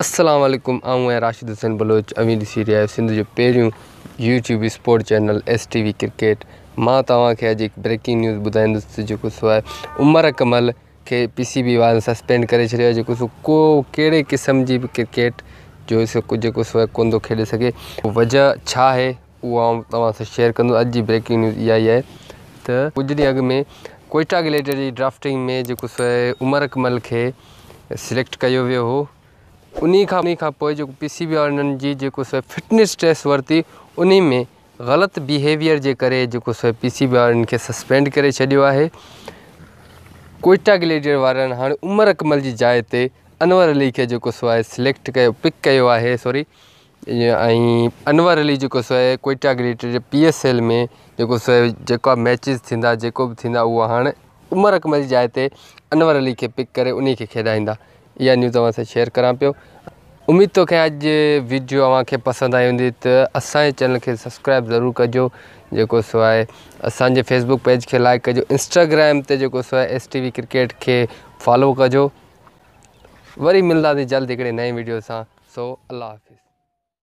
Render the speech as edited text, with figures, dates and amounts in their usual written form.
السلام عليڪم آئون آهيان راشد حسين بلوچ اوهين ڏسي رهيا آهيو سنڌ جو پهريون YouTube sport channel S T V cricket مان توهان کي اڄ هڪ بريڪنگ نيوز ٻڌائيندس ته جيڪو سو آهي عمر اڪمل کي پي سي بي وارن سسپينڊ ڪري ڇڏيو آهي جيڪو سو ڪو ڪهڙي قسم جي به ڪرڪيٽ جو سو جيڪو سو آهي ڪونه ٿو کيڏي سگهي وجه ڇا آهي اهو آئون توهان سان شيئر ڪندس اڄ جي بريڪنگ نيوز اها ئي آهي ته ڪجهه ڏينهن اڳ ۾ ڪوئيٽا گليڊر جي ڊرافٽنگ ۾ جيڪو سو آهي عمر اڪمل کي سليڪٽ ڪيو ويو هو انهي کان انهي کان پوء جيڪو پي سي بي وارن جي جيڪو سو فٽنس ٽيسٽ ورتي انهي ۾ غلط بيهيويئر جي ڪري جيڪو سو پي سي بي وارن کي سسپينڊ ڪري ڇڏيو آهي ڪوئيٽا گليڊيئر وارن هاڻي عمر اڪمل جي جاء تي انور علي کي جيڪو سو آهي سليڪٽ ڪيو پڪ ڪيو آهي سوري ۽ انور علي جيڪو سو آهي ڪوئيٽا گليڊيئر جي پي ايس ايل ۾ جيڪو سو آهي جيڪا ميچز ٿيندا جيڪو به ٿيندا اهو هاڻي عمر اڪمل جي جاء تي انور علي کي پڪ ڪري انهي کي کيڏائيندا اها نيوز اوهان سان شيئر ڪران پيو اميد ٿو ڪيان اڄ ويڊيو اوهان کي پسند آئي هوندي ته اسان جي چينل کي سبسڪرائب ضرور ڪجو جيڪو سو آهي اسان جي فيسبوڪ پيج کي لائڪ ڪجو انسٽاگرام تي جيڪو سو آهي ايس ٽي وي ڪرڪيٽ کي فالو ڪجو وري ملنداسين جلد هڪڙي نئين ويڊيو سان سو الله حافظ.